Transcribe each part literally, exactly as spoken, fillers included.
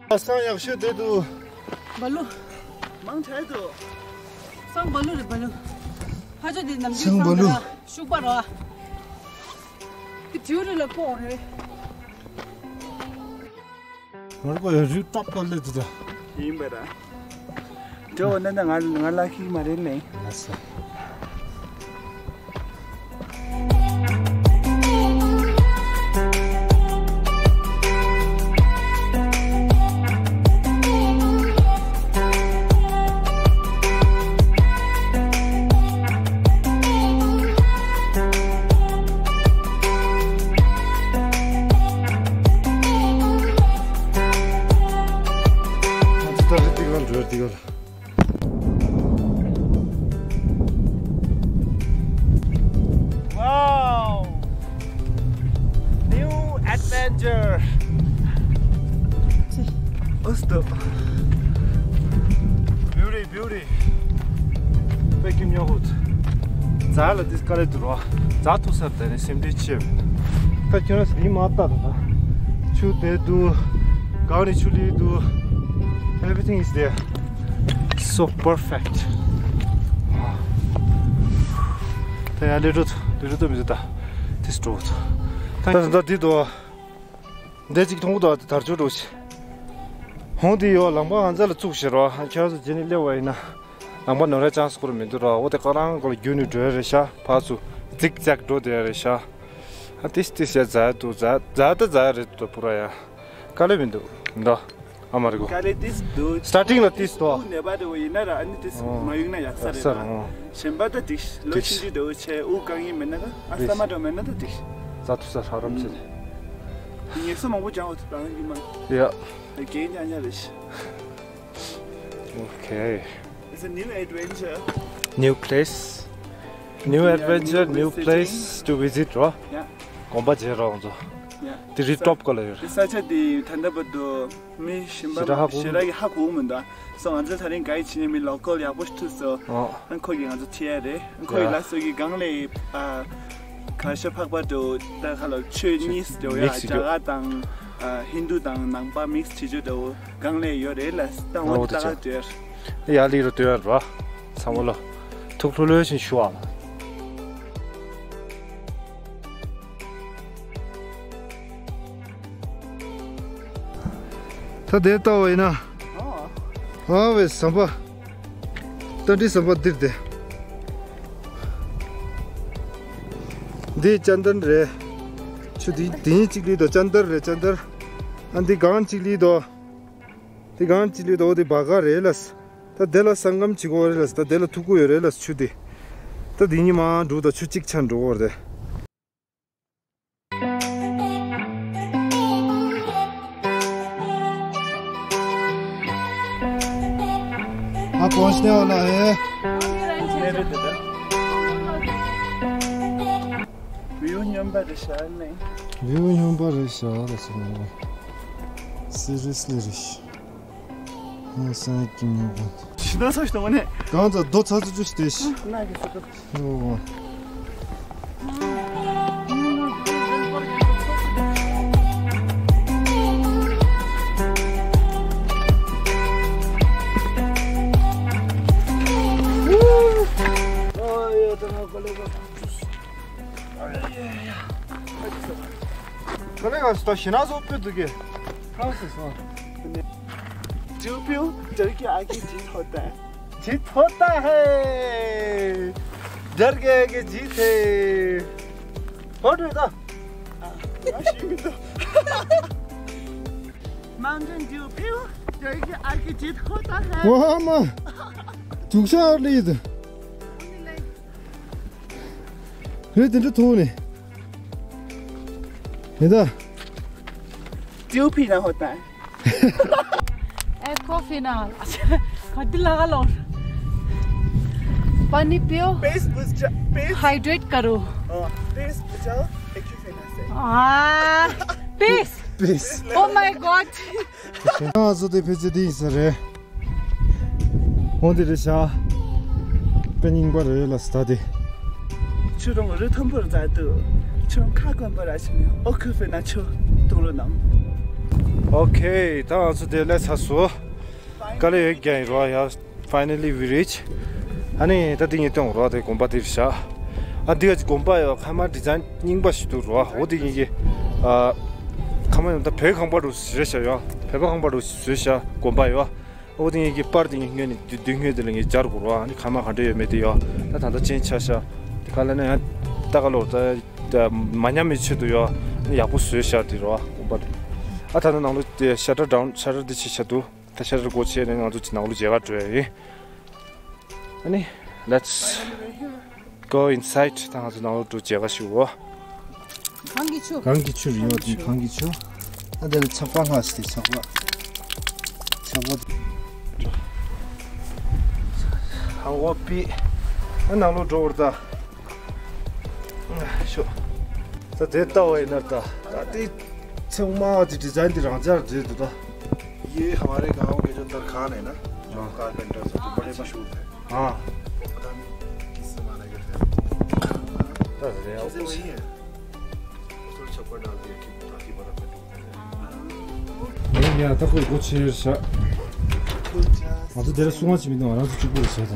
བསང་ཡག་ཤོས་དེ་འདུག་བ་ལུ། མང་ཆེ་འདུག་བསང་བ་ལུ་རེད་བ་ལུ། ཕ་ཆོ་དེ་ནམ་རྒྱུན་བསང་བ་ལུ། བསང་དེ་ལ་ཤུག་པ་རོ། དེ་དེའུ་རེ་ལ་ཕོག་རེད། ང་རུ་གོ་ཡ་རུ་ཊོབ་ཀ་ལེ་དུ་ད། ཡིན་པ་ར། འགྲོ་འོ་ན་ན་ང་ང་ལ་ཁིག་མ་རེད་ལེ། ལགས་སོ། Wow! New adventure! What's the beauty, beauty? Peki mi yahut. Zala this kare duro. Za tu sar tane simple chim. Ka chura sri mata da. Chu de du, gari chu li du. Everything is there. So perfect. ད་ཡང་ལེ་འགྲོ་ལེ་འགྲོ་ད་མི་འདུག་ད། དེ་འགྲོ་ད། ད་ད་འདི་དོ། འདི་གཅིག་མཐོང་གི་འདུག་དར་ལྕོག་འགྲོ་ཞིག་ཧོང་དེ་ཡོ་ལམ་པ་ང་ཚ་ལ་བཙུགས་ཤེ་རོ། ཁྱོད་ཚོ་རྗེས་ནས་སླེབས་པ་ཡིན་ན། ལམ་པ་ནོར་ར་ཅང་སྐོར་མི་འདུག་རོ། འོ་དེ་ཀ་རང་གོ་ལ་རྒྱུ་ནི་འགྲོ་ཡ་རེད་ཤག་ཕར་ཚུར་ཛིག་ཛེག་འགྲོ་བསྡད་ཡ་རེད་ཤག་ཨ་ཏིས་ཏིས་ཡ་ཛ་འདུག་ཛ་ཛ་ད་ཛ་རེད་འདུག་པུ་ར་ཡ། དཀའ་ལས་མི་འདུག་འདུག་ཨ་མ་རེད་གོ། དཀའ་ལས་ཏིས་འདུག་སི་ཊར་ཊིང་ལ་ཏིས་འདུག་ནེ་པ་དེ་བོ་ཡིན་ན་ར་ཨ་ནི་ཏིས་ཨོ། མ་གཡུག་ན་ཡག་ས་རེད་ཡག་ས་ར། རེད་ཨོ། གཞན་པ་ད་འགྲིག་ལོ་ཏིས་ཆུང་ཆུང་དེ་བོ་ཆེ་དབུགས་དཀའ་ངལ་མེད་ན་ད་ཨ་ས་མ་འགྲོ་མེད་ན་ད་འགྲིག་རྩ་ཐུ་ས་ཧྲ་རམ་ཆེ། ངལ་གསོ་མང་པོ་སྦྱང་འོ་ཐུབ་ད་ཡིན་མ། ཡ། རྒན་ཀྱང་ཉ་རེད་ཤི། Okay. It's a new adventure. New place. New adventure, new place to visit, རོ། ཡ། དགོན་པ་མཇལ་རོགས་ཚོ། ཡ། དེ་རི་ཊོབ་ཀ་ལ་ཡོད་རེད། ས་ཆ་དེ་ད་ལྟ་བར་དུ་མི་གཞན་པ་ཞེ་དྲག་ཧ་གོ་ཞེ་དྲག་གི་ཧ་གོ་མི་འདུག་སོ་ང་ཚོ་ད་རིང་ག་ཡི་ཕྱི་ནས་མི་ལོ་ཀལ་ཡག་པོ་ཞིག་ཐུག་སོ། ཨོ། ཨ་ཁོ་གིས་ང་ཚོ་ཁྲིད་ཡ་རེད། ཨ་ཁོ་ཡི་ཡ། ལ་སོ་གི་སྒང་ལས་ཨ་གར་ཞ་འཕགས་པ་འདྲ་བོ་ད་ཁ་ལོ་ཆོས་གཉིས་འདྲ་བོ་ཡ། མིག་སི་རྒྱ་གར་དང་ཨ་ཧིན་དུ་དང་ནང་པ་མིག་སི་བྱེད་ཆོག་འདྲ་བོ་སྒང་ལས་ཡོད་རེད་ལ་ད་འོ་ཨོ་དེ་ད་ད་ཁ་ཆ་འདྲ་བོ་ཡ། ཡ་ལི་རུ་ལྟོས་ར། ཚང་མ་ལོ། ཐུགས་ལྷོད་ལྷོད་བཞིན་ཞུ་ཨ། ད་དེ་ལྟ་བ་ཡིན་ན། ཨ་བའི་ཟམ་པ། རྟ་མགྲིན་ཟམ་པ་འདིར་དེ། འདི་ཅན་དན་རེད། ཆུ་འདི་འདི་གཅིག་ལི་དོ་ཅན་དར་རེད་ཅན་དར། ཨ་འདི་གང་གཅིག་ལི་དོ། དེ་གང་ཅི་ལི་དོ་དེ་བ་ག་རེ་ལས། ད་དེ་ལ་སང་གམ་ཅི་གོ་རེ་ལས་ད་དེ་ལ་ཐུག་གོ་ཡོད་རེ་ལས་ཆུ་དེ། ད་དེ་ཉི་མ་འགྲོ་ད་ཆུ་གཅིག་ཆ་འགྲོ་གོ་རེ། ཨ་པོ་ཤ་ནེ་ཝ་ལ་ཧེ། བིའུ་སྙོམས་པ་རེད་ཤག་ནས། བིའུ་སྙོམས་པ་རེད་ཤག་ལ་སོང་ནས། སི་རི་ཡས་ལི་རེད་ཤག་ཨ་སང་ཀི་ཉོ་གོ། ཤི་ན་ས་ཤི་ན་ནས། གང་ཚ་རྡོ་ཚ་ཚ་ཚུ་ཤི་དེ་ཤི། ན་གི་ས་ཏོ། ཨོ། ཨོ་ཡ་ད་ང་གོ་ལེ་གོ། ག་ལེ་ག་སྟོ་ཤི་ན་སོ་པེ་དུ་གེ། ཧང་སི་སོ། ཇུ་པིའུ་དར་གི་ཨ་གི་ཇི་ཐོ་ཏ། ཇི་ཐོ་ཏ་ཧེ། དར་གི་ཨ་གི་ཇི་ཐེ། ཧོ་དུ་ཏ། ཨ་ང་ཤི་མི་འདུག Mountain Dew Pure དར་གི་ཨ་གི་ཇི་ཐོ་ཏ་ཧེ། ཝ་མ། དུག་ཤ་ཨར་ལི་ཡི་དུ། རེད་དེ་འདྲ་ཐོག་ནས། རེད་ད། ཏིའུ་ཕི་ན་ཧོ་ཏ། ཨེ་ཀོ་ཕི་ན། ག་དི་ལ་ག་ལོ། पानी पियो। पेस बुझा पेस। Hydrate करो। पेस बुझाओ। एक्यूफेना से। ཨ། पेस। पेस। Oh my God. ང་ཚོ་དེ་ཕལ་ཆེར་དེ་ཡིན་ས་རེད། འོ་དེ་རེད་ཤག་དཔེ་རྙིང་པ་རེད་ལ་སི་ད་དེ། ཁྱོད་རང་རི་མཐོན་པོར་འཛེགས་འདུག་ཁྱོད་ཁ་སྐོམ་པ་ར་ཕྱིན་ནས་ཨོ་ཁུ་ཧྥེ་ན་ཆུ་བཏུང་རོགས་གནང་། ཨོ་ཁེ། ད་ང་ཚོ་དེ་སླེབས་ཚར་སོང་། ཀ་ལེ་ཡོད་རྒྱ་ཡིན་རོ་ཡ། Finally we reach. ཨ་ནི་ད་འདི་ངས་སྟོན་རོ། དེ་དགོན་པ་དེ་རེད་ཤག་ཨ་འདི་ག་ཅིག་དགོན་པ་ཡོད། ཁ་མ་ཌི་ཛའིན་རྙིང་པ་ཞིག་འདུག་རོ། འོ་དེ་ངས་ཀྱི་ཨ་ཁ་མ་ཡོད་ད་བོད་ཁང་པ་འདྲ་རེད་ཤག་ཡོད། བོད་པ་ཁང་པ་འདྲ་བཟོས་ཤག་དགོན་པ་ཡོད། ཨོ་དེ་ངས་ཀྱི་པར་དེ་ངས་སྔོན་ནས་དུས་དུས་སྔོན་དེ་ལ་ངས་སྦྱར་དགོས་རོ། ཨ་ནི་ཁ་མ་ག་འདྲ་ཡོད་མེད་དེ་ཡོད། ད་ད་ལྟ་ཅན་ཆ་ཤག་དེ་ག་ལ་ན་ཡང་ད་ག་ལོ་ད་ད་མ་ཉམས་པའི་ཆེད་དུ་ཡོད། ཨ་ནི་ཡག་པོ་བཟོས་ཤག་དེ་རོ་དགོན་པ་དེ། ཨ་ད་ནི་ནང་ལོགས་དེ་ཤ་ཊར་ཌའོན་ཤ་ཊར་དེ་ཕྱེ་ཤག་འདུག་ད་ཤ་ཊར་སྒོ་ཕྱེ་ནས་ང་ཚོ་ནང་ལོགས་མཇལ་ཁ་འགྲོ་ཡ་ཡིན། ཨ་ནི་let's go inside. ད་ང་ཚོ་ནང་ལོགས་འགྲོ་མཇལ་ཁ་ཞུ་འོ། གངས་ཀྱི་ཆུ། གངས་ཀྱི་ཆུ་རེད་ཡོད་དེ་གངས་ཀྱི་ཆུ། ཨ་དེ་ལ་ཆག་པ་ལྷག་སྟེ་ཆག་པ། ཆག་པ། ཧང་གོ་པི། ཨ་ནང་ལོགས་འགྲོ་བར་ད། ཤོ། ད་དེ་ལྟ་བ་ཡིན་ན་ད་ད་དེ་ཚང་མ་དེ་ཌི་ཛའིན་དེ་རང་འཇགས་རེད་འདུག་ད། ये हमारे गांव के जो तरखान है ना, जो हाँ। कारपेंटर सब, तो बड़े मशहूर थे। हाँ। पता नहीं किस जमाने के थे। पता नहीं, ऐसे वही है। उसको छप्पर डाल दिया कि ताकि बर्फ में डूब जाए। ཡ་ད་ཁོས་སྒོ་ཕྱེ་ཤག་ང་ཚོ་དེར་སྲུང་བ་ཅིག་མི་འདུག་ང་རང་ཚོ་གཅིག་པུ་རེད་ཟེར་ད་ད།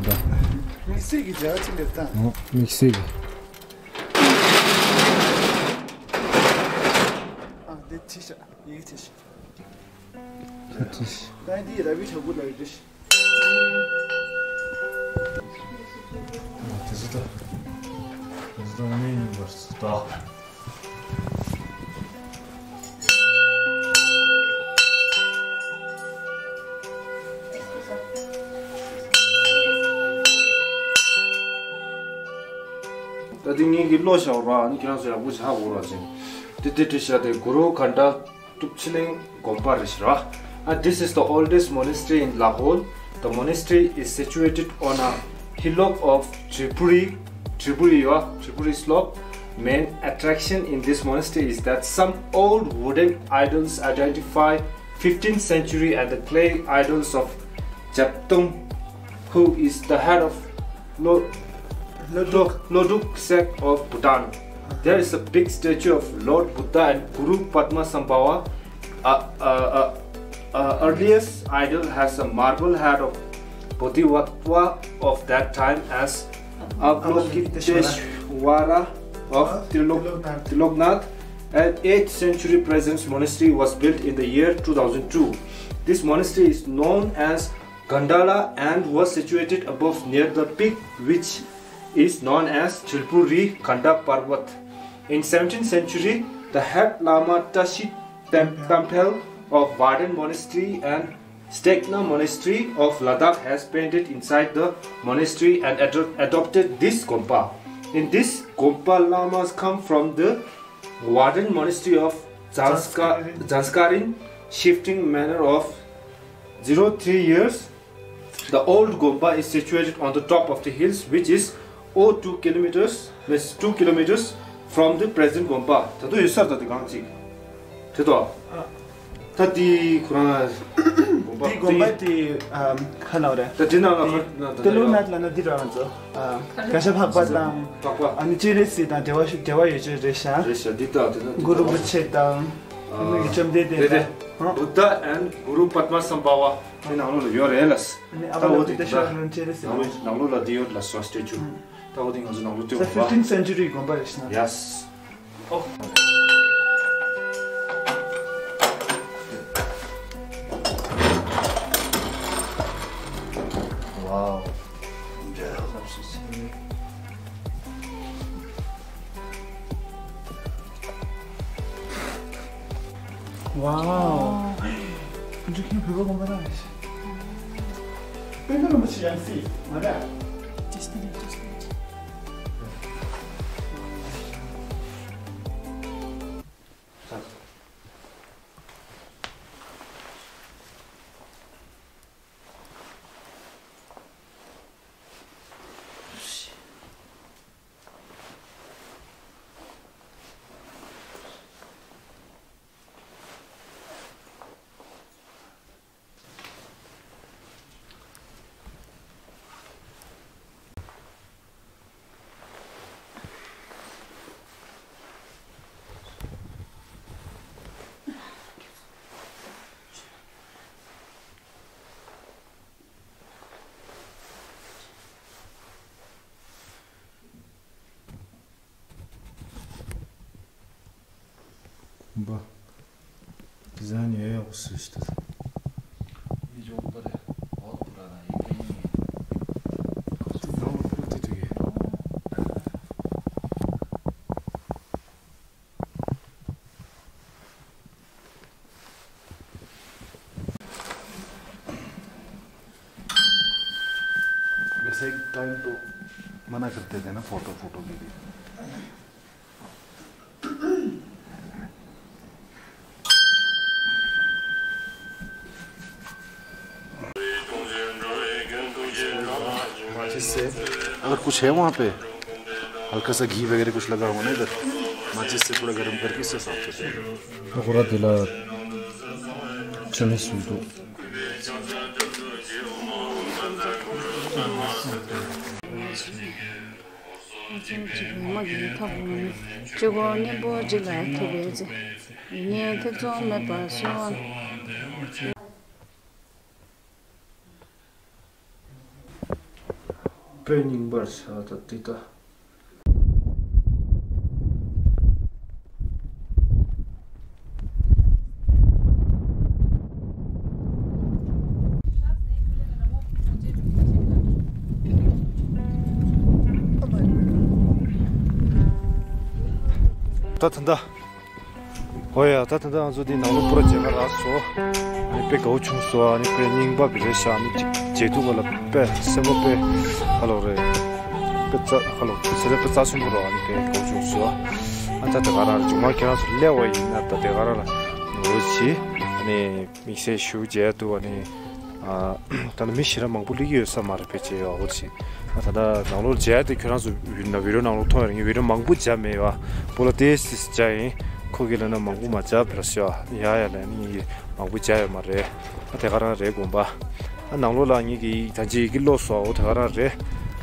དམིགས་བསལ་གྱི་རྒྱ་ཆེ་འདེབས་སྟངས། ཨོ་དམིགས་བསལ་གྱི། ཨ་འདི་ཕྱེ་ཤག་ཡི་གེ་ཕྱེ་ཤག་ད་འདི་ར་བི་ཆ་བུ་ལ་ཡི་གེ་ཕྱེ། དེ་ཚོ་ད། དེ་ཚོ་ད་ངའི་ཡིན་པར་ད། ད་དེ་ངེད་ཀྱི་བློ་བཞག་ར་ཨ་ནི་ཁྱེད་རང་ཚོ་ཡག་པོ་ཆགས་དགོས་ར་ཅིང་། དེ་དེ་བྲིས་བཞག་དེ་གུ་རུ་གྷན་ཌ། Tupchiling Gompa Rishira. And this is the oldest monastery in Lahore. The monastery is situated on a hillock of Tripuri, Tripuri, yeah, Tripuri slope. Main attraction in this monastery is that some old wooden idols identify fifteenth century and the clay idols of Japtung, who is the head of Lo-, Lodok. Lodok sect of Bhutan. There is a big statue of Lord Buddha and Guru Padmasambhava. Uh, uh, uh, uh, earliest idol has a marble head of Bodhisattva of that time as Avalokiteshvara of Trilok-, Tiloknath. An eighth century presence monastery was built in the year two thousand two. This monastery is known as Gandala and was situated above near the peak which is known as Chilpuri Khanda Parvat. In seventeenth century, the head Lama Tashi Tem-, Tempel of Warden Monastery and Stegna Monastery of Ladakh has painted inside the monastery and ad-, adopted this Gompa. In this Gompa, lamas come from the Warden Monastery of Zanska-, Zanskarin, shifting manner of zero three years. The old Gompa is situated on the top of the hills, which is oh two kilometers, means two kilometers from the present Gompa. ད་དུང་ཡོད་ས་རེད་ད་དེ་གང་ཅིག་དེ་དོ། ད་དེ་ཁོ་རང་དེ་དགོན་པ་དེ་ཁ་ལ་རེད། ད་དེ་ནང་ལ་ཁ་ན་ད་ཏི་ལོ་ནཱཐ་ལ་ན་འདི་ར་ང་ཚོ་ག་ཤ་འཕགས་པ་དང་འཕགས་པ། ཨ་ནི་སྤྱན་རས་གཟིགས་དང་འབྲེལ་བ་ཤུགས་འབྲེལ་བ་ཡོད་ཆོག་རེད་ཤག་རེད་ཤག་འདི་ད་དེ་ན་གུ་རུ་རིན་པོ་ཆེ་དང་ཨ་ནི་བཅོམ་ལྡན་འདས་དང་། Buddha and Guru Padma Sambhava དེ་ནང་ལོགས་ལ་ཡོད་རེད་ལ། ཨ་ནི་ཨ་བ་ལ་པི་ད་ཤ་ནང་སྤྱན་རས་གཟིགས་ནང་ལོགས་ལ་འདི་ཡོད་ལ་སོ་statue། ད་འོ་དེ་ང་ཚོ་ནང་ལོགས་སྟོན་ད་དགོས་པ། Fifteenth century དགོན་པ་རེད་ཤག Yes. Oh. Wow. Wow. འཇུ་ཁྱིམ་བོད་པ་དགོན་པ་རང་རེད། དཔེ་མི་སྲིད་ཡང་སྲིད་མ་རེད། Ба། Дизайн ཡོད་ཡག་པོ་བཟོས་ཤིག་ད། ཡིད་འཇོག་པ་རེད། འོ་ད་ཁོ་རང་ཡིད་ཀན་ཡིན། ཁོ་ཚོ་ནང་ལ་པུ་ཏི་ཏི་གི། वैसे एक टाइम तो मना करते थे ना, photo, photo के लिए। माचिस से, अगर कुछ है वहाँ पे, हल्का सा घी वगैरह कुछ लगा हुआ ना इधर, माचिस से पूरा गर्म करके इससे साफ करते हैं। अगोरा दिला चने सूटो। ཅིག་མ་གི་ཐབས་མ་ནི་ཅི་གོ་གཉེན་པོ་ཅིག་ལ་ཐུག་པའི་ཚེ། ཡིན་ནའི་ཐེ་ཚོམ་མེད་པར་གསོལ་བ། དཔེ་རྙིང་པར་བྱ་ད་འདི་ལྟ། ད་ད་ད། ཨོ་ཡ། ད་ད་ད་ང་ཚོ་འདི་ནང་ལོགས་པུ་ར་མཇལ་ཁ་རག་སོང་། ཨ་ནི་དཔེ་དགའ་བོ་བྱུང་སོང་། ཨ་ནི་དཔེ་རྙིང་པ་གི་རེད་ཤག་ཨ་ནི་ཅིག་མཇལ་ཐུབ་པ་ལ་དཔེ་སེམས་པ་དཔེ་ཧ་ལོ་རེད། དཔེ་རྩ་ཧ་ལོ་སེམས་པ་དཔེ་རྩ་ཆེན་པོ་རོ། ཨ་ནི་དཔེ་དགའ་བོ་བྱུང་སོང་། ཨ་ད་དེ་ག་རང་རེད། མཇུག་མ་ཁྱེད་རང་ཚོ་སླེབས་པ་ཡིན་ན་ད་དེ་ག་རང་ལ་ངོ་ཤེས། ཨ་ནི་དམིགས་བསལ་ཞུ་མཇལ་འདུག་ཨ་ནི། ཨ། ད་ནི་མི་ཞེ་དྲག་མང་པོ་སླེབས་ཀྱི་ཡོད་ས་མ་རེད། ཕལ་ཆེར་ཡོད་འོ་ཅི། ཨ། ད་ལྟ་ནང་ལོགས་མཇལ་དེ་ཁྱོད་རང་ཚོ་བི་ན་བི་ཌིའོ་ནང་ལོགས་མཐོང་ཡོད་རེད། ངས་བི་ཌིའོ་མང་པོ་མཇལ་མེད་པ། པོ་ལ་ཏེ་སི་མཇལ་ཡིན། ཁོ་གི་ལ་ན་མང་པོ་མ་མཇལ་བར་ཤོག་ཡ་ཡ་ལ་ནི་ངས་མང་པོ་མཇལ་ཡོད་མ་རེད། ཨ། དེ་ག་རང་རེད་དགོངས་པ། ཨ། ནང་ལོགས་ལ་ངས་ཀྱི་ད་ཅི་ཡི་གེ་ཀློག་སོགས་འོ་དེ་ག་རང་རེད།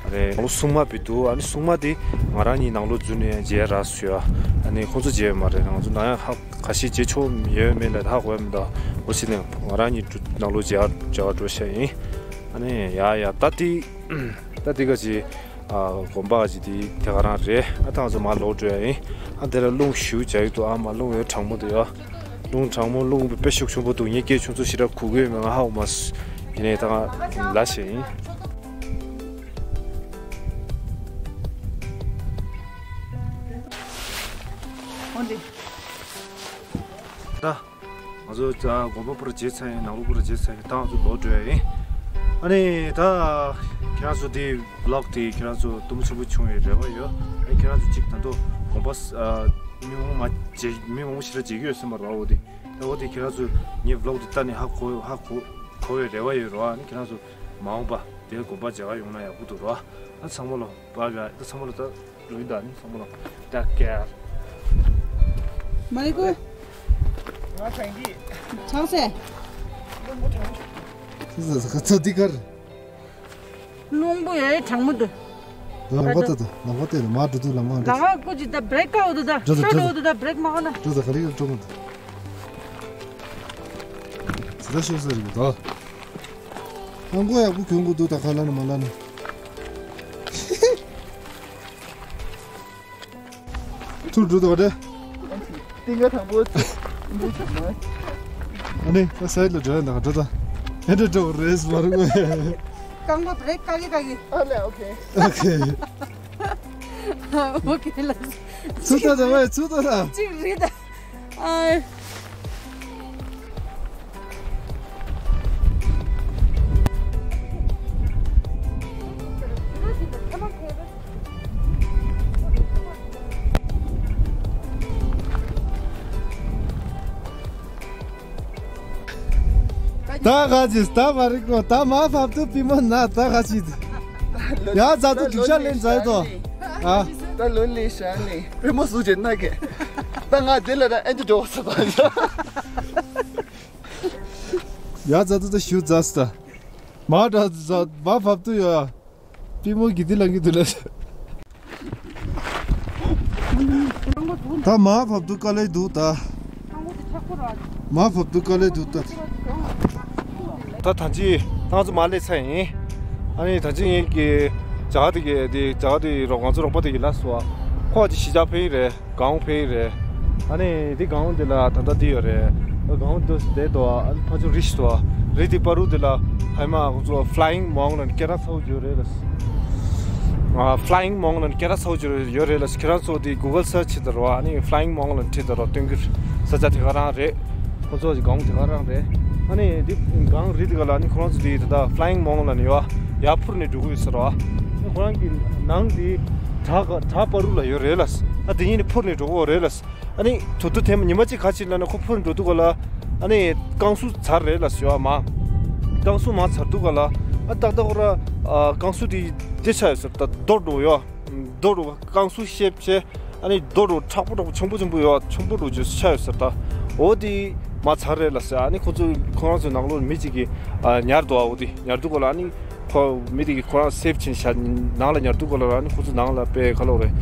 རེད། ནང་ལོགས་སྲུང་མ་བི་འདུག་ཨ་ནི་སྲུང་མ་དེ་ང་རང་གཉིས་ནང་ལོགས་འཛུལ་ནས་མཇལ་རག་སོང་ཡ། ཨ་ནི་ཁོང་ཚོ་མཇལ་ཡོད་མ་རེད། ང་ཚོ་ནང་ཡང་ཧ། ག་ཤེད་བྱེད་ཆོག་ཡོད་མེད་ལ་ཧ་གོ་ཡ་མི་འདུག་འོ་ཅི་ནས་ང་རང་གཉིས་འགྲོ་ནང་ལོགས་མཇལ་མཇལ་བ་འགྲོ་ཤེས་ཡིན། ཨ་ནི་ཡ་ཡ་ད་ཏི་ད་ཏི་ག་ཅི། ཨ། དགོན་པ་ག་ཅི་དེ་དེ་ག་རང་རེད། ཨ་ད་ང་ཚོ་མར་ལོག་འགྲོ་ཡ་ཡིན། ཨ་དེ་ལ་རླུང་ཞུ་བྱ་ཡི་འདུག་ཨ་མ་རླུང་ཡོད་གྲང་མོ་འདུག་ཡ། རླུང་གྲང་མོ་རླུང་དཔེ་ཤུགས་ཆེན་པོ་འདུག་ངས་སྐད་ཆུང་ཆུང་ཞིག་ར་གོ་གི་ཡོད་མེད་ང་ཧ་གོ་མ་སོང་། ཡིན་ནའི་ད་ང་ལ་ཤེས་ཡིན། འོན་ཏེ། ད། ང་ཚོ་ད་དགོན་པ་པུ་ར་མཇལ་ཚར་ཡིན། ནང་ལོགས་པུ་ར་མཇལ་ཚར་ཡིན། ད་ང་ཚོ་ལོག་འགྲོ་ཡ་ཡིན། ཨ་ནི་ད་ཁྱེད་རང་ཚོ་དེ་བི་ལོག་དེ་ཁྱེད་རང་ཚོ་སྟོབས་ཆེན་པོ་བྱུང་བའི་རེ་བ་ཡོད། ཨ་ནི་ཁྱེད་རང་ཚོ་གཅིག་ད་དུང་དགོན་པ་ཨ་མི་མང་མ་མཇལ་མི་མང་པོ་ཞེ་དྲག་མཇལ་གྱི་ཡོད་སེམས་པ་རོ། འོ་དེ་ད་འོ་དེ་ཁྱེད་རང་ཚོ་ངའི་བི་ལོག་དེ་ལྟ་ནས་ཧ་གོ་ཧ་གོ་གོ་བའི་རེ་བ་ཡོད་རོ། ཨ་ནི་ཁྱེད་རང་ཚོ་མ་འོངས་པ་དེ་དགོན་པ་མཇལ་ག་ཡོང་ན་ཡག་པོ་འདུག་རོ། ཨ་ཚང་མ་ལོ། བ་བ་ད་ཚང་མ་ལ་ལུས་ད་ནི་ཚང་མ་ལ་ད་ཀེར། མ་ལི་ཀུ། ང་ཚང་གི། ཚང་སེ། ཚང་སེ་ཚང་སེ་འདི་གར། རླུང་པོ་ཡོད་གྲང་མོ་འདུག་ལམ་ཁ་ལྟ་ད་ལམ་ཁ་ལྟ་ད་མ་འགྲོ་དུས་ལམ་ཁ་འགྲོ། ལམ་ཁ་ཀུ་ཅི་ད་བྷི་རེག་ཀ་འོ་དུ་ད་འགྲོ་ད་ཤོ་འགྲོ་འོ་དུ་ད་བྷི་རེག་མ་ཁ་ན། འགྲོ་ད་ག་རེ་ཡོད་འགྲོ་མ་ད། ཟི་ད་ཤོ་ས་རིག་ད། ཨང་གོ་ཡག་པོ་གྱོན་དགོས་འདུག་ད་ཁ་ལ་ནི་མ་ལ་ནི། ཐུར་འགྲོ་དོ་རེད། ཏིང་ངེ་དང་པོ། ཨ་ནི་ད་སའི་ལ་འགྲོ་ཡ་འདུག་འགྲོ་ད། ཨེ་འགྲོ་འགྲོ་རེས་མ་རུང་། རྐང་པ་བྷི་རེག་ཀ་གི་ཀ་གི། ཨ་ལེ་ཨོ་ཁེ། ཨོ་ཁེ། ཨོ་ཁེ་ལ། ཚུར་ལྟ་ད་བས་ཚུར་ལྟ་ད། གཅིག་རེད་ད། ཨ། ད་ག་ཅི་ད་མ་རིག་གོ་ད་མ་ཕབ་ཏུ་པི་མོ་ན་ད་ག་ཅི། ཡ་ཛ་ཏུ་དུག་ཤ་ལེན་ཛ་ཏོ། ཨ། ད་ལོ་ལེ་ཤ་ནི། པི་མོ་སུ་ཅེ་ན་གེ། ད་ང་དེ་ལ་ད་ཨེ་འདྲ་འགྲོ་ས་ད། ཡ་ཛ་ཏུ་ད་ཞུ་ཛ་སྟ། མ་ད་ཛ་མ་ཕབ་ཏུ་ཡོ། པི་མོ་གི་དི་ལང་གི་དུ་ལ། ད་མ་ཕབ་ཏུ་ཀ་ལེ་དུ་ད། མ་ཕབ་ཏུ་ཀ་ལེ་དུ་ད། ད་ད་ཅི་ང་ཚོ་མ་ལེ་ཚ་ཡིན། ཨ་ནི་ད་ཅི་ངེད་ཀྱི་ཇ་ག་དེ་གི་དེ་ཇ་ག་དེ་རོགས་ང་ཚོ་རོགས་པ་དེ་གི་ལ་སོ། ཁོ་ཅི་ཤི་ཇ་ཕེ་ཡི་རེད། གང་ཕེ་ཡི་རེད། ཨ་ནི་འདི་སྒང་འདི་ལ་ད་ལྟ་འདི་ཡོད་རེད། སྒང་འདི་དེ་དོ་ཨ་ནི་ཕ་ཆུ་རི་ཞིག་དོ། རི་འདི་བར་དུ་འདི་ལ་ཧའི་མ་ཁོ་ཚོ་Flying Mongol ལ་སྐད་གྲགས་ཚ་པོ་ཡོད་རེད་ལ། ཨ་Flying Mongol ལ་སྐད་གྲགས་ཚ་པོ་ཡོད་རེད་ལ། ཁྱེད་རང་ཚོ་འདི་Google search བྱེད་ད་རོགས། ཨ་ནི་Flying Mongol ལ་བྲིས་ད་རོགས། སྟོན་གྱི་རེད། ས་ཆ་དེ་ག་རང་རེད། ཁོ་ཚོ་གི་སྒང་དེ་ག་རང་རེད། ཨ་ནི་འདི་སྒང་རི་དེ་ག་ལ་ཨ་ནི་ཁོ་རང་ཚོ་འདི་ད་ལྟ་Flying Mongol ལ་ནི་ཡོད་ཡར་འཕུར་ནས་འགྲོ་གི་ཡོད་ཟེར་རོགས། ཨ་ནི་ཁོ་རང་གི་ནང་འདི་བྲག་བྲག་བར་དུ་ལ་ཡོད་རེད་ལ། ཨ་དེ་གཉིས་ནི་འཕུར་ནས་འགྲོ་གི་ཡོད་རེད་ལ། ཨ་ནི་དུ་དུ་ཐེམ་ཉི་མ་གཅིག་ཁ་ཅིག་ལ་ནི་ཁོ་འཕུར་འགྲོ་དུས་ག་ལ་ཨ་ནི་རྐང་སུ་ཚར་རེད་ལ་ཟེར་བ་མ། རྐང་སུ་མ་ཚར་དུས་ག་ལ་ཨ་ཏག་ཏག་ཁོ་ར་ཨ་རྐང་སུ་དེ་དེ་ཆ་ཡོད་ཟེར། ད་རྡོ་འགྲོ་ཡོད། རྡོ་འགྲོ་རྐང་སུ་ཤེབ་ཆེ། ཨ་ནི་རྡོ་འགྲོ་མཁྲེགས་པོ་མཁྲེགས་པོ་ཆེན་པོ་ཆེན་པོ་ཡོད། ཆེན་པོ་འགྲོ་རྒྱུ་ཆ་ཡོད་ཟེར། ད་འོ་དེ་མ་ཚར་རེད་ལ་ཟེར། ཨ་ནི་ཁོ་ཚོ་ཁོ་རང་ཚོའི་ནང་ལོགས་མི་གཅིག་གིས་ཨ་ཉར་འདུག་ཨ་འོ་དེ་ཉར་དུས་ག་ལ་ཨ་ནི། ཁོ་མི་དེ་གིས་ཁོ་རང་སེབ་བྱས་བཞག་ནང་ལ་ཉར་དུས་ག་ལ་ར་ནི་ཁོ་ཚོ་ནང་ལ་དཔེ་ག་ལོག་རེད།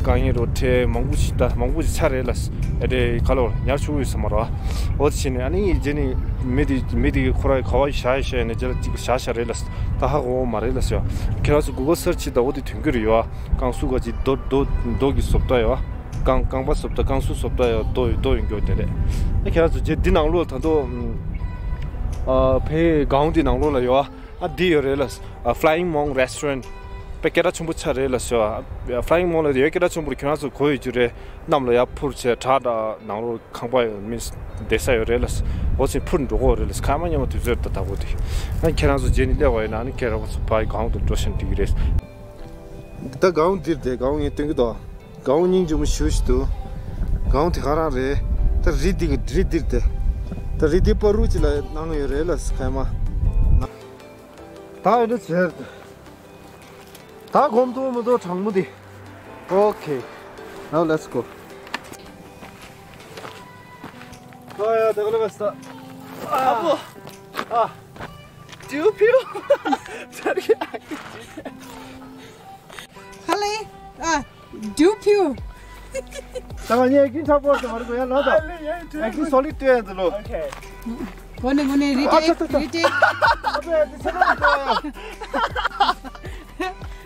དཀའ་ངལ་རོ་འཕྲད་མང་པོ་ཞིག་ད་མང་པོ་ཞིག་ཆགས་རེད་ལ། ཨེ་རེད་ག་ལོག་ཉར་ཆོག་ཡོད་ས་མ་རེད། འོ་དེ་བྱས་ནས་ཨ་ནི་རྗེས་ནས་མི་དེ་མི་དེ་གིས་ཁོ་རང་ག་བ་བཞག་བཞག་ནས་རྗེས་ལ་ཅིག་བཞག་བཞག་རེད་ལ། ད་ཧ་གོ་བ་མ་རེད་ལ་ཟེར། ཁྱེད་རང་ཚོ་Google search བྱེད་ད་འོ་དེ་ཐོན་གྱི་རེད་ཡོད། རྐང་སུ་ག་ཅིག་རྡོ་རྡོ་རྡོ་གི་བཟོ་ལྟ་ཡོད། རྐང་རྐང་པ་བཟོ་ལྟ་རྐང་སུ་བཟོ་ལྟ་ཡོད། རྡོ་རྡོ་ཡོད་མགྱོགས་དེ་རེད། ཨ་ཁྱེད་རང་ཚོ་རྗེས་འདི་ནང་ལོགས་ད་དུང་ཨ་ཕའི་སྒང་འདི་ནང་ལོགས་ལ་ཡོད། ཨ་འདི་ཡོད་རེད་ལ། ཨ་Flying Monk Restaurant དཔེ་སྐད་གྲགས་ཆེན་པོ་ཆགས་རེད་ལ་ཟེར། ཨ་Flying Monk ལ་ཡོད་སྐད་གྲགས་ཆེན་པོ་རེད། ཁྱེད་རང་ཚོ་གོ་ཡོད་རྒྱུ་རེད། གནམ་ལ་ཡར་འཕུར་བྱས་བྲག་འདྲ་ནང་ལོགས་ཁང་པ་ཡོད་མིན་བསྡད་ས་ཡོད་རེད་ལ། འོ་ཚེ་འཕུར་འགྲོ་གི་རེད་ལ། ཁ་མ་ཉལ་བ་དུས་ཚོད་ད་ལྟ་བུ་དེ། ཨ་ཁྱེད་རང་ཚོ་རྗེས་ནས་སླེབས་པ་ཡིན་ན་ཨ་ནི་ཁྱེད་རང་ཚོ་ཕའི་སྒང་དུ་འགྲོ་བཞིན་འགྲིག་གི་རེད། ད་སྒང་འདིར་བསྡད། སྒང་ངས་སྟོན་གི་འདུག་སྒང་སྙིང་རྗེ་མོ་ཞེ་པོ་ཞིག་འདུག་སྒང་དེ་ག་རང་རེད། ད་རི་འདི་གི་རི་འདིར་བསྡད། ད་རི་འདི་བར་དུ་ཅིག་ལ་གནང་ཡོད་རེད་ལ་ཁ་མ། ད་ཨེ་འདྲ་བྱས། ད་གོམ་མཐོ་མི་མཐོ་གྲང་མོ་འདི། Okay. Now let's go. ཨ་ཡ་ད་ག་ལ་བས་ད། ཨ་བོ། ཨ། ཏིའུ་ཕིའུ། ཚར་གི་ཨ་ཀི་ཅི། ཧ་ལེ། ཨ། ཏིའུ་ཕིའུ། ད་ང་ངས་ཀིན་ཆག་པོ་ཟེར་མ་རེད་གོ་ཡ་ལོ་ད། ཨ་ལེ་ཡ་ཏིའུ་ཨ་ཀིན་སོ་ལི་ཏུ་ཡ་ཛི་ལོ། Okay. གོ་ནི་གོ་ནི་རི་ཨ་ཏྲེ་ཏྲ་ཏྲ། རི་ཏྲེ། ཨ་ཏྲེ་ཏྲེ་ཏྲེ།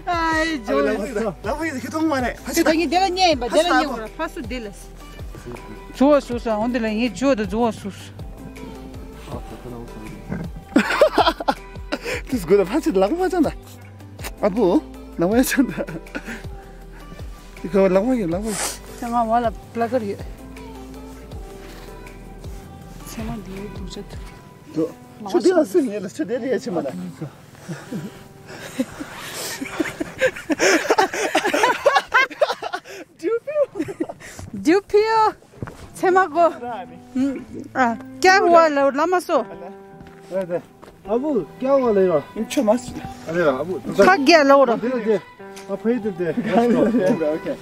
ཨ་ཡི་ཇོ། ལག་པ་ཡིས་ཁྱི་ཐོང་མ་རེད། ཕ་ཆེ་ད་ངས་དེ་ལ་ཉེ་ཡིན་པ་དེ་ལ་ཉེ་བོ་ར་ཕ་སུ་དེ་ལ། ཇོ་བ་སུ་ས་འོན་དེ་ལ་ངས་ཇོ་དང་ཇོ་བ་སུ་ས། དུས་གོ་ད་ཕ་ཆེ་ལག་པ་ཅང་ད། ཨ་བུ། ལག་པ་ཅང་ད། དེ་ག་བ་ལག་པ་ཡིན་ལག་པ་ཡིན། ཚེ་མ་བ་ལ་པླ་ཀར་ཡོད། ཚེ་མ་འདི་ཡོད་དུ་ཆད། དུ། ཆུ་དེ་ལ་སུ་ཡིན་ལ་ཆུ་དེ་རེད་ཆེ་མ་ད། ཏིའུ་ཕིའུ། ཚེ་མ་གོ། ཨ། ཀྱག་བ་ལ་ལ་མ་སོ། ཨ་བུ་ཀྱག་བ་ལ་ཡོད། ཆུ་མ་སུ། ཨ་ལེ་ཨ་བུ། ཁ་རྒྱ་ལ་འོ་ར། དེ་ལ་དེ། ཨ་ཕའི་དེ་དེ། Okay.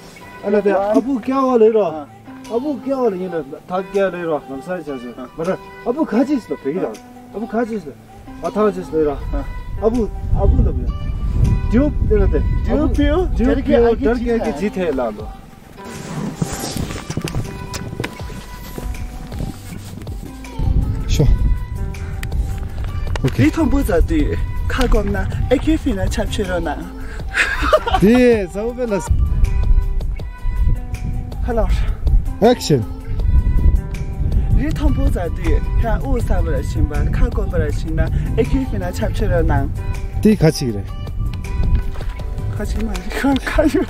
ཨ་ལ་དེ་ཨ་བུ་ཀྱག་བ་ལ་ཡོད་ར། ཨ་བུ་ཀྱག་བ་ལ་ཡིན་ལ་ད་ཀྱག་ལ་ཡོད་ར་ལམ་སང་ཆ་ཆ། མ་ར། ཨ་བུ་ཁ་ཅིག་སུ་ལ་བེ་གི་ར། ཨ་བུ་ཁ་ཅིག་སུ་ལ། ཨ་ཐང་ཅིག་སུ་ལ་ཡོད་ར། ཨ་བུ་ཨ་བུ་ལ་བུ། ཏིའུ་དེ་ལ་དེ། ཏིའུ་ཕིའུ། ཏིའུ་ཕིའུ་དར་ཀྱག་གི་ཇི་ཐེ་ལ་ལོ། ཤོ། Okay. རི་མཐོན་པོ་འཛེག་དུས་ཁ་སྐོམ་ན་ཨེ་ཁེ་ཧྥི་ན་ཆབ་ཆེ་རོ་ན། དེ་ཟ་བོ་པེ་ལ། ཧ་ལོ། Action. རི་མཐོན་པོ་འཛེག་དུས་ཁ་དབུགས་ཚ་བར་ཕྱིན་པ་ཁ་སྐོམ་པར་ཕྱིན་ན་ཨེ་ཁེ་ཧྥི་ན་ཆབ་ཆེ་རོ་ན། དེ་ག་ཅིག་རེད། ག་ཅིག་མ་རེད་ཁ་ཁ།